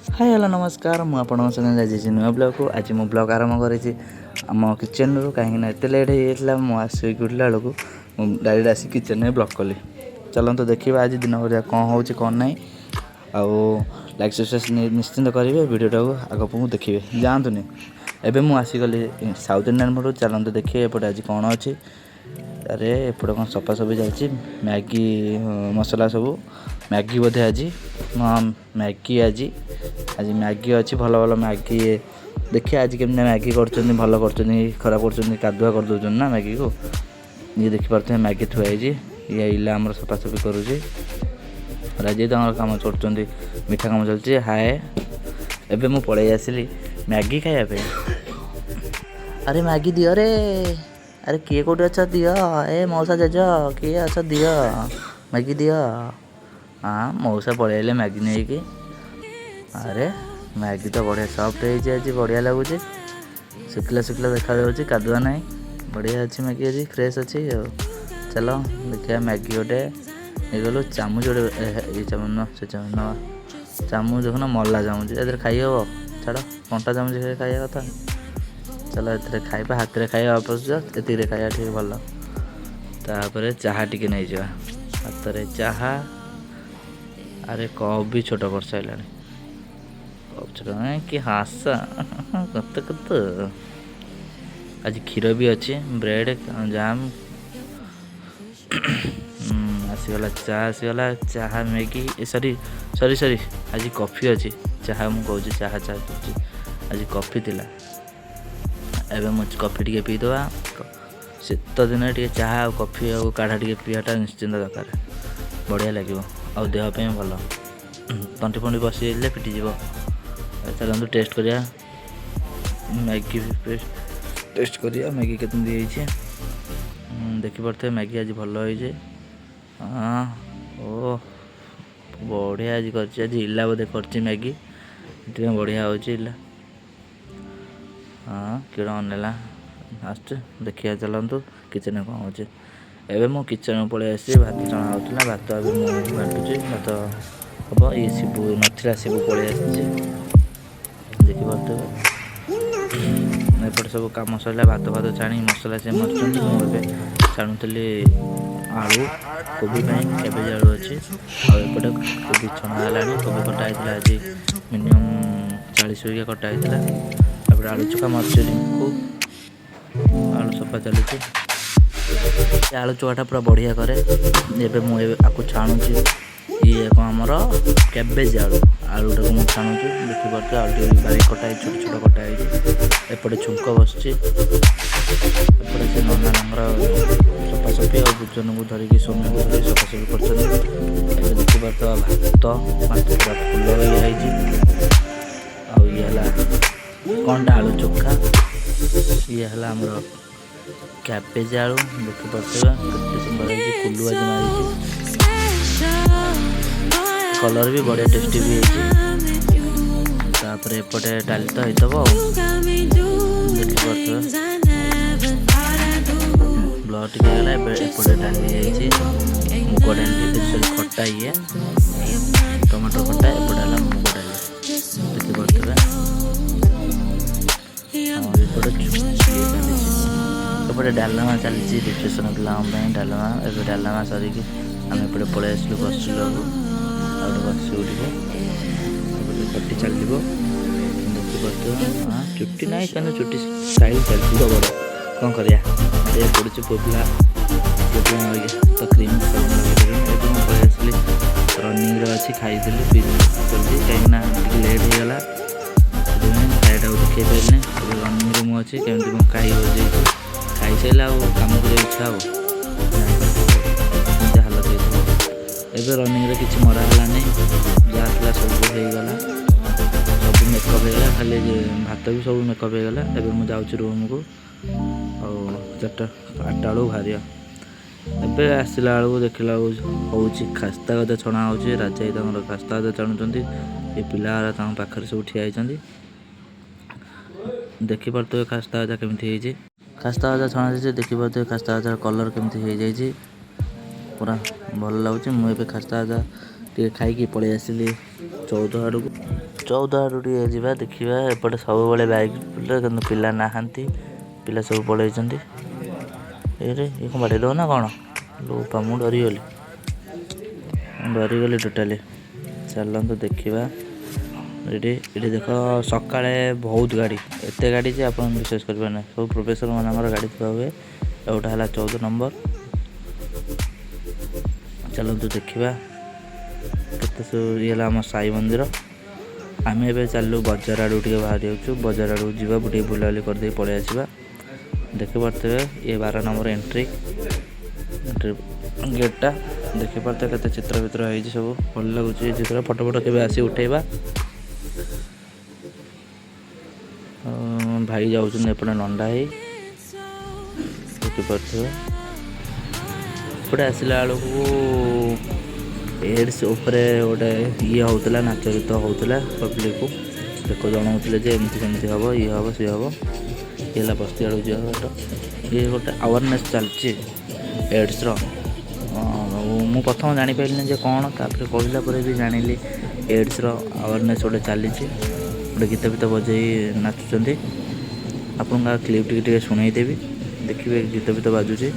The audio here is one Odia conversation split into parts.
ହାଇ, ହ୍ୟାଲୋ, ନମସ୍କାର। ମୁଁ ଆପଣଙ୍କ ଚ୍ୟାନେଲ୍ ଆଜି ନୂଆ ବ୍ଲଗ୍କୁ। ଆଜି ମୁଁ ବ୍ଲଗ୍ ଆରମ୍ଭ କରିଛି ଆମ କିଚେନ୍ରୁ, କାହିଁକିନା ଏତେ ଲେଟ୍ ହେଇଯାଇଥିଲା। ମୁଁ ଆସିକି ଉଠିଲା ବେଳକୁ ମୁଁ ଡାଇରେକ୍ଟ ଆସିକି କିଚେନ୍ରେ ବ୍ଲଗ୍ କଲି। ଚାଲନ୍ତୁ ଦେଖିବା ଆଜି ଦିନ ଭରିଆ କ'ଣ ହେଉଛି, କ'ଣ ନାହିଁ। ଆଉ ଲାଇକ୍, ସବସ୍କ୍ରାଇବ୍ ନିଶ୍ଚିନ୍ତ କରିବେ, ଭିଡ଼ିଓଟାକୁ ଆଗକୁ ଦେଖିବେ, ଯାଆନ୍ତୁନି। ଏବେ ମୁଁ ଆସିଗଲି ସାଉଥ୍ ଇଣ୍ଡିଆନ୍ ପଟୁ। ଚାଲନ୍ତୁ ଦେଖିବେ ଏପଟେ ଆଜି କ'ଣ ଅଛି। ଆରେ, ଏପଟେ କ'ଣ ସଫାସଫି ଚାଲିଛି, ମ୍ୟାଗି ମସଲା ସବୁ। ମ୍ୟାଗି ବୋଧେ ଆଜି। ହଁ, ମ୍ୟାଗି ଆଜି। ଆଜି ମ୍ୟାଗି ଅଛି, ଭଲ ଭଲ ମ୍ୟାଗି। ଦେଖିବା ଆଜି କେମିତି ମ୍ୟାଗି କରୁଛନ୍ତି, ଭଲ କରୁଛନ୍ତି, ଖରାପ କରୁଛନ୍ତି, କାଦୁଆ କରିଦେଉଛନ୍ତି ନା ମ୍ୟାଗିକୁ। ଇଏ ଦେଖିପାରୁଥିବେ, ମ୍ୟାଗି ଥୁଆ ହେଇଛି। ଇଏ ଇଲା ଆମର ସଫାସଫି କରୁଛି। ରାଜି ତାଙ୍କର କାମ କରୁଛନ୍ତି, ମିଠା କାମ ଚାଲିଛି। ହାଏ, ଏବେ ମୁଁ ପଳେଇ ଆସିଲି ମ୍ୟାଗି ଖାଇବା ପାଇଁ। ଆରେ, ମ୍ୟାଗି ଦିଅ ରେ। ଆରେ, କିଏ କେଉଁଠି ଅଛ, ଦିଅ। ଏ ମଉସା, ଜେଜ, କିଏ ଅଛ, ଦିଅ, ମ୍ୟାଗି ଦିଅ। ହଁ, ମଉସା ପଳେଇ ଆଇଲେ ମ୍ୟାଗି ନେଇକି। ଆରେ, ମ୍ୟାଗି ତ ବଢ଼ିଆ ସଫ୍ଟ ହେଇଛି ଆଜି, ବଢ଼ିଆ ଲାଗୁଛି। ଶୁଖିଲା ଶୁଖିଲା ଦେଖାଯାଉଛି, କାଦୁଆ ନାହିଁ। ବଢ଼ିଆ ଅଛି ମ୍ୟାଗି ଆଜି, ଫ୍ରେଶ୍ ଅଛି। ଆଉ ଚାଲ ଦେଖିବା, ମ୍ୟାଗି ଗୋଟେ ନେଇଗଲୁ। ଚାମୁଚ ଗୋଟେ, ଏଇ ଚାମୁଚ ନୁହଁ, ସେ ଚାମୁଚ ନେବା। ଚାମୁଚ ଦେଖୁନ, ମଲା ଚାମୁଚ, ଏଥିରେ ଖାଇ ହେବ? ଛାଡ଼, କଣ୍ଟା ଚାମୁଚ ଖାଇବା କଥା। ଚାଲ, ଏଥିରେ ଖାଇବା, ହାତରେ ଖାଇବା ଅବଶ୍ୟ, ଏତିକିରେ ଖାଇବା ଟିକେ ଭଲ। ତାପରେ ଚାହା ଟିକେ ନେଇଯିବା ହାତରେ ଚାହା। ଆରେ, କପ୍ ବି ଛୋଟ କରିସାରିଲାଣି। କପ୍ ଛୋଟ କି ହାସ କେତେ କେତେ। ଆଜି କ୍ଷୀର ବି ଅଛି, ବ୍ରେଡ଼, ଜାମ୍ ଆସିଗଲା, ଚା ଆସିଗଲା। ଚାହା, ମ୍ୟାଗି, ଏ ସରି ସରି ସରି, ଆଜି କଫି ଅଛି। ଚାହା ମୁଁ କହୁଛି, ଚାହା ଚାହା କହୁଛି, ଆଜି କଫି ଥିଲା। ଏବେ ମୁଁ କଫି ଟିକେ ପିଇଦେବା। ଶୀତ ଦିନରେ ଟିକେ ଚାହା ଆଉ କଫି ଆଉ କାଢ଼ା ଟିକେ ପିଇବାଟା ନିଶ୍ଚିନ୍ତ ଦରକାର। ବଢ଼ିଆ ଲାଗିବ ଆଉ ଦେହ ପାଇଁ ଭଲ। ତଣ୍ଟି ଫଣ୍ଟି ବସିଯାଇଥିଲେ ଫିଟିଯିବ। ଚାଲନ୍ତୁ ଟେଷ୍ଟ କରିବା, ମ୍ୟାଗି ଟେଷ୍ଟ କରିବା, ମ୍ୟାଗି କେମିତି ହେଇଛି। ଦେଖିପାରୁଥିବେ, ମ୍ୟାଗି ଆଜି ଭଲ ହେଇଛି। ହଁ, ଓ ବଢ଼ିଆ ଆଜି କରିଛି। ଆଜି ଇଲା ବୋଧେ କରିଛି ମ୍ୟାଗି, ସେଥିପାଇଁ ବଢ଼ିଆ ହେଉଛି ଇଲା। ହଁ, କିଏ ଅନେଇଲା, ଆସୁଛି, ଦେଖିବା। ଚାଲନ୍ତୁ କିଚେନ୍ରେ କ'ଣ ହେଉଛି। ଏବେ ମୁଁ କିଚେନ୍କୁ ପଳେଇ ଆସିଛି। ଭାତ ଛଣା ହେଉଥିଲା, ଭାତ ଏବେ ମୁଁ ବାଣ୍ଟୁଛି, ଭାତ ହେବ। ଇଏ ଶିବୁ ନଥିଲା, ଶିବୁ ପଳେଇ ଆସିଛି, ଦେଖିପାରୁଥିବେ। ଏପଟେ ସବୁ କାମ ସରିଲା, ଭାତ ଭାତ ଛାଣି ମସଲା ସେ ମାରୁଛନ୍ତି। ମୁଁ ଏବେ ଛାଣୁଥିଲି ଆଳୁ କୋବି ପାଇଁ, କ୍ୟାବେଜ ଆଳୁ ଅଛି। ଆଉ ଏପଟେ କୋବି ଛଣା ହେଲାଣି। କୋବି କଟା ହେଇଥିଲା ଆଜି, ମିନିମମ୍ 40 ବିଘା କଟା ହେଇଥିଲା। ତାପରେ ଆଳୁ ଚୋଖା ମାରୁଛି ରିଙ୍କୁ, ଆଳୁ ସଫା ଚାଲିଛି। ଏ ଆଳୁ ଚୋଖାଟା ପୁରା ବଢ଼ିଆ କରେ। ଏବେ ମୁଁ ଏବେ ଆକୁ ଛାଣୁଛି। ଇଏ କ'ଣ ଆମର କ୍ୟାବେଜ ଆଳୁ, ଆଳୁଟାକୁ ମୁଁ ଛାଣୁଛି। ଦେଖିପାରୁଛୁ, ଆଳୁ ଟିକେ ବାରିକ କଟା ହେଇଛି, ଛୋଟ ଛୋଟ କଟା ହେଇଛି। ଏପଟେ ଛୁଙ୍କ ବସିଛି। ଏପଟେ ସେ ନନା ତାଙ୍କର ସଫାସଫି ଆଉ ବୁଜନକୁ ଧରିକି, ସୋମ୍ୟକୁ ଧରିକି ସଫାସଫି କରୁଛନ୍ତି। ଏବେ ଦେଖିପାରୁଥିବା, ଭାତ ଭାତ ପୁରା ଫୁଲ ହେଇଯାଇଛି। ଆଉ ଇଏ ହେଲା କ'ଣଟା, ଆଳୁ ଚୋଖା। ଇଏ ହେଲା ଆମର କ୍ୟାବେଜ ଆଳୁ। ଦେଖିପାରୁଥିବେ କେତେ ସୁନ୍ଦର ହେଇଛି। କୁଲୁ ଆଜି ମାରିଛି, କଲର୍ ବି ବଢ଼ିଆ, ଟେଷ୍ଟି ବି ହେଇଛି। ତାପରେ ଏପଟେ ଡାଲି ତ ହେଇଥିବ। ଆଉ ଦେଖିପାରୁଥିବେ, ବ୍ଲଡ଼ ଟିକେ ହେଇଗଲା। ଏବେ ଏପଟେ ଡାଲି ହେଇଛି, ମୁଗ ଡାଲି, ସରି, ଖଟା, ଇଏ ଟମାଟୋ ଖଟା। ଏପଟେ ହେଲା ମୁଗ ଡାଲି, ଦେଖିପାରୁଥିବେ। ଆଉ ଏପଟେ ଇଏ ଚାଲିଛି, ଏପଟେ ଡାଲମା ଚାଲିଛି, ରିଫ୍ରେସନ୍ ପିଲାଙ୍କ ପାଇଁ ଡାଲମା। ଏବେ ଡାଲମା ସରିକି ଆମେ ଏପଟେ ପଳେଇ ଆସିଲୁ, ବସିଲୁ। ଆଉ ଗୋଟେ ବସିବୁ ଟିକେ, ଏପଟେ ଚୁଟି ଚାଲିବ, ଦେଖିପାରୁଥିବେ। ହଁ, ଚୁଟି ନାହିଁ କିନ୍ତୁ ଚୁଟି ଷ୍ଟାଇଲ୍ ଚାଲିଛି ତ ବଡ଼। କ'ଣ କରିବା, ଏ ପଡ଼ୁଛି ପୁଅ ପିଲା, ଝିଅ ପିଲା ତ କ୍ରିମ୍ ସବୁ ଲଗେଇଦେବି। ଏବେ ମୁଁ ପଳେଇ ଆସିଲି, ରନିଂରେ ଅଛି। ଖାଇଦେଲି, ପିଇଦେଲି ଜଲ୍ଦି, କାହିଁକିନା ଟିକେ ଲେଟ୍ ହେଇଗଲା, ସେଥିପାଇଁ ଖାଇବାଟାକୁ ଦେଖେଇ ପାରିଲିନି। ଏବେ ରନିଂରେ ମୁଁ ଅଛି। କେମିତି ମୁଁ ଖାଇ ବଜେଇଛି, ଖାଇସାରିଲେ ଆଉ କାମ କରିବାକୁ ଇଚ୍ଛା ହେବ? ଏମିତି ହାଲତ ହେଇଥିବ। ଏବେ ରନିଂରେ କିଛି ମରା ହେଲାନି, ଯାହା ଥିଲା ସବୁ ହେଇଗଲା, ସବୁ ମେକଅପ୍ ହେଇଗଲା, ଖାଲି ଭାତ ବି ସବୁ ମେକଅପ୍ ହେଇଗଲା। ଏବେ ମୁଁ ଯାଉଛି ରୁମ୍କୁ, ଆଉ 4ଟା 8ଟା ବେଳକୁ ବାହାରିବା। ଏବେ ଆସିଲା ବେଳକୁ ଦେଖିଲା ବେଳକୁ ହେଉଛି ଖାସ୍ତା ଗଜା ଛଣା ହେଉଛି। ରାଜା ଭାଇ ତାଙ୍କର ଖାସ୍ତା ଗଜା ଛାଣୁଛନ୍ତି। ଏ ପିଲା ତାଙ୍କ ପାଖରେ ସବୁ ଠିଆ ହେଇଛନ୍ତି। ଦେଖିପାରୁଥିବେ ଖାସ୍ତା ଗଜା କେମିତି ହେଇଛି। ଖାସ୍ତା ଗଜା ଛଣା ହେଇଛି, ଦେଖିପାରୁଥିବେ ଖାସ୍ତା ଗଜାର କଲର୍ କେମିତି ହେଇଯାଇଛି, ପୁରା ଭଲ ଲାଗୁଛି। ମୁଁ ଏବେ ଖାସ୍ତା ଗଜା ଟିକେ ଖାଇକି ପଳେଇ ଆସିଲି 14 ଆଡ଼କୁ। 14 ଆଡ଼ୁ ଟିକେ ଯିବା ଦେଖିବା। ଏପଟେ ସବୁବେଳେ ବାଇକ୍ ବୁଲେ, କିନ୍ତୁ ପିଲା ନାହାନ୍ତି, ପିଲା ସବୁ ପଳେଇଛନ୍ତି। ଏରେ ଇଏ କ'ଣ ବାଡ଼େଇ ଦେବ ନା କ'ଣ? ଲୋପା, ମୁଁ ଡରିଗଲି, ମୁଁ ଡରିଗଲି ଟୋଟାଲି। ଚାଲନ୍ତୁ ଦେଖିବା। ଏଠି ଦେଖ, ସକାଳେ ବହୁତ ଗାଡ଼ି, ଏତେ ଗାଡ଼ି ଯେ ଆପଣ ବିଶ୍ୱାସ କରିପାରିବେ ନାହିଁ। ସବୁ ପ୍ରଫେସର ମାନଙ୍କର ଗାଡ଼ି ଥୁଆ ହୁଏ। ଏଇଟା ହେଲା 14 ନମ୍ବର। ଚାଲନ୍ତୁ ଦେଖିବା କେତେ ସବୁ। ଇଏ ହେଲା ଆମ ସାଇ ମନ୍ଦିର। ଆମେ ଏବେ ଚାଲିଲୁ ବଜାର ଆଡ଼କୁ ଟିକେ ବାହାରି ଯାଉଛୁ। ବଜାର ଆଡ଼କୁ ଯିବା, ଟିକେ ବୁଲାବୁଲି କରିଦେଇ ପଳେଇ ଆସିବା। ଦେଖିପାରୁଥିବେ, ଇଏ 12 ନମ୍ବର ଏଣ୍ଟ୍ରି ଗେଟ୍ଟା। ଦେଖିପାରୁଥିବେ କେତେ ଚିତ୍ର ଫିତ୍ର ହେଇଛି ସବୁ, ଭଲ ଲାଗୁଛି ଏ ଚିତ୍ର। ଫଟୋ ଫଟୋ କେବେ ଆସି ଉଠେଇବା। ଭାଇ ଯାଉଛନ୍ତି ଏପଟେ ନଣ୍ଡା ହେଇ, ଦେଖିପାରୁଥିବେ। ଏପଟେ ଆସିଲା ବେଳକୁ ଏଡ୍ସ ଉପରେ ଗୋଟେ ଇଏ ହେଉଥିଲା, ନାଚ ଗୀତ ହେଉଥିଲା। ପବ୍ଲିକକୁ ଲୋକ ଜଣାଉଥିଲେ ଯେ ଏମିତି ସେମିତି ହେବ, ଇଏ ହେବ, ସିଏ ହେବ। ଇଏ ହେଲା ବସ୍ତି ଆଡ଼କୁ ଯିବା ବାଟ। ଇଏ ଗୋଟେ ଆୱାରନେସ୍ ଚାଲିଛି ଏଡ୍ସର। ମୁଁ ପ୍ରଥମ ଜାଣିପାରିଲିନି ଯେ କ'ଣ, ତାପରେ କହିଲା ପରେ ବି ଜାଣିଲି ଏଡ୍ସର ଆୱାରନେସ୍ ଗୋଟେ ଚାଲିଛି। ଗୋଟେ ଗୀତ ଫିତ ବଜେଇ ନାଚୁଛନ୍ତି। ଆପଣଙ୍କୁ ଆଉ କ୍ଲିପ୍ ଟିକେ ଟିକେ ଶୁଣେଇଦେବି, ଦେଖିବେ ଗୀତ ଫିତ ବାଜୁଛି।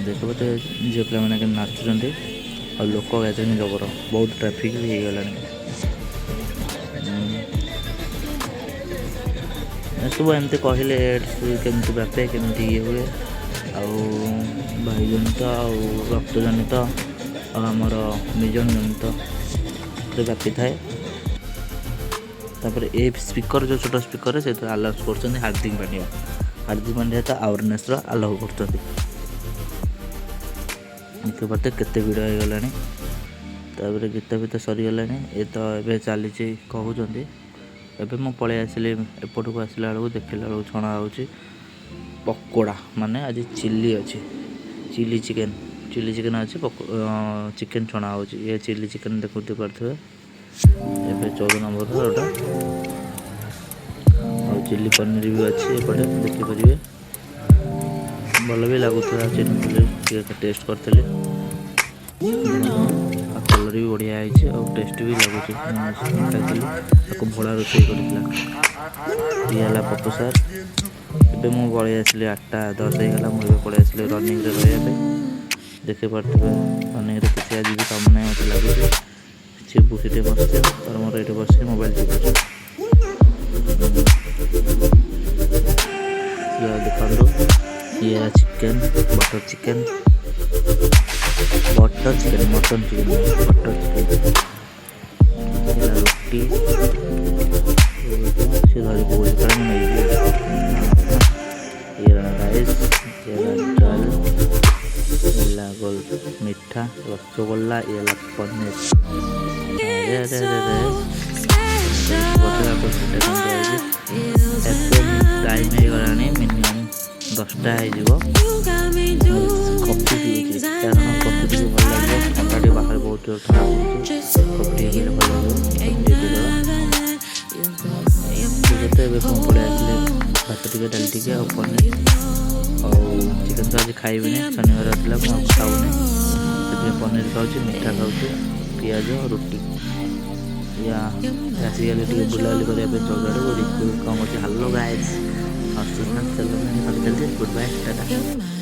ଦେଖିବ ଝିଅ ପିଲାମାନେ କେମିତି ନାଚୁଛନ୍ତି। ଆଉ ଲୋକ ଗ୍ୟାଦରିଂ ଜବର, ବହୁତ ଟ୍ରାଫିକ୍ ବି ହେଇଗଲାଣି। ଏସବୁ ଏମିତି କହିଲେ ଏଡ୍ସ କେମିତି ବ୍ୟାପେ, କେମିତି ଇଏ ହୁଏ, ଆଉ ବାୟୁଜନିତ ଆଉ ରକ୍ତଜନିତ ଆଉ ଆମର ବିଜାଣୁ ଜନିତ ବ୍ୟାପିଥାଏ। ତାପରେ ଏ ସ୍ପିକର, ଯେଉଁ ଛୋଟ ସ୍ପିକରରେ ସେଥିରେ ଆଲାଉନ୍ସ କରୁଛନ୍ତି ହାର୍ଦ୍ଦିକ ପାଣ୍ଡିଆ। ହାର୍ଦ୍ଦିକ ପାଣ୍ଡିଆ ତ ଆୱାରନେସ୍ର ଆଲାଉ କରୁଛନ୍ତି। ଦେଖିପାରୁଥିବେ କେତେ ଭିଡ଼ ହେଇଗଲାଣି। ତାପରେ ଗୀତ ଫିତ ସରିଗଲାଣି, ଏ ତ ଏବେ ଚାଲିଛି କହୁଛନ୍ତି। ଏବେ ମୁଁ ପଳେଇ ଆସିଲି ଏପଟକୁ। ଆସିଲା ବେଳକୁ ଦେଖିଲା ବେଳକୁ ଛଣା ହେଉଛି ପକୋଡ଼ା, ମାନେ ଆଜି ଚିଲି ଅଛି, ଚିଲି ଚିକେନ୍। ଚିଲି ଚିକେନ୍ ଅଛି, ଚିକେନ୍ ଛଣା ହେଉଛି। ଇଏ ଚିଲି ଚିକେନ୍ ଦେଖୁଥିବେ ପାରୁଥିବେ ଏବେ 14 ନମ୍ବରର ଏଇଟା। ଆଉ ଚିଲି ପନିର ବି ଅଛି ଏପଟେ, ଦେଖିପାରିବେ। ଭଲ ବି ଲାଗୁଥିଲା ଚିଲି ପନିର, ଟିକେ ଟେଷ୍ଟ କରିଥିଲି। ଆଉ କଲର୍ ବି ବଢ଼ିଆ ହେଇଛି ଆଉ ଟେଷ୍ଟ ବି ଲାଗୁଛି। ମୁଁ ଖାଇଥିଲି, ତାକୁ ଭୋଳା ରୋଷେଇ କରିଥିଲା। ଇଏ ହେଲା ପପୁ ସାର୍। ଏବେ ମୁଁ ପଳେଇ ଆସିଲି, 8:10 ହେଇଗଲା। ମୁଁ ଏବେ ପଳେଇ ଆସିଲି ରନିଂରେ ରହିବା ପାଇଁ। ଦେଖିପାରୁଥିବେ, ରନିଂରେ କିଛି ଆଜି ବି କାମ ନାହିଁ ମୋତେ ଲାଗୁଛି। ଶିବୁ ସେଠି ବସିଛି, ତାର ମୋର ଏଇଠି ବସି ମୋବାଇଲ ଟିପୁଛୁ। ଦେଖନ୍ତୁ, ଇଏ ହେଲା chicken, butter chicken, butter chicken, mutton chicken, butter chicken ହେଲା। ରୁଟି ସେ ଧରି ପକଉଛି, କାଳେ ମୁଁ ନେଇଯିବି। ଇଏ ହେଲା ରାଇସ୍, ଇଏ ହେଲା ଡାଲ, ହେଲା ଗୋଲ ମିଠା ରସଗୋଲା, ଇଏ ହେଲା ପନିର। ଆରେ ଆରେ ଆରେ ଆରେ, କେମିତି ହେଇଛି! ଏବେ ଟାଇମ୍ ହେଇଗଲାଣି, ମିନିମମ୍ 10ଟା ହେଇଯିବ। କଫି ପିଉଛି, କାରଣ କଫି ଟିକେ ଭଲ ଲାଗିବ। ଥଣ୍ଡା ଟିକେ, ବାହାରେ ବହୁତ ଜୋର ଥଣ୍ଡା ପଡ଼ୁଛି। କଫି ଟିକେ ପିଇଲେ ଭଲ ଲାଗିବ, କଫି ଟିକେ ପିଇଦେବା। ତ ଏବେ ମୁଁ ପଳେଇ ଆସିଲି, ଭାତ ଟିକେ, ଡାଲି ଟିକେ ଆଉ ପନିର ଆଉ ଚିକେନ୍ ତ ଆଜି ଖାଇବିନି, ଶନିବାର ଥିଲା, ମୁଁ ଆଉ ଖାଉନି। ସେଥିପାଇଁ ପନିର ଖାଉଛି, ମିଠା ଖାଉଛି, ପିଆଜ, ରୁଟି। ୟା ଆସିଗଲି ଟିକେ ବୁଲାବୁଲି କରିବା ପାଇଁ 14 ଆଡ଼କୁ। ରିକୁ କ'ଣ କରୁଛି? ହାଲୋ ଗାଇସ୍, ହସୁନା, ଚାଲୁନା, ପାଠ ଚାଲିଛି। Good bye, Tata.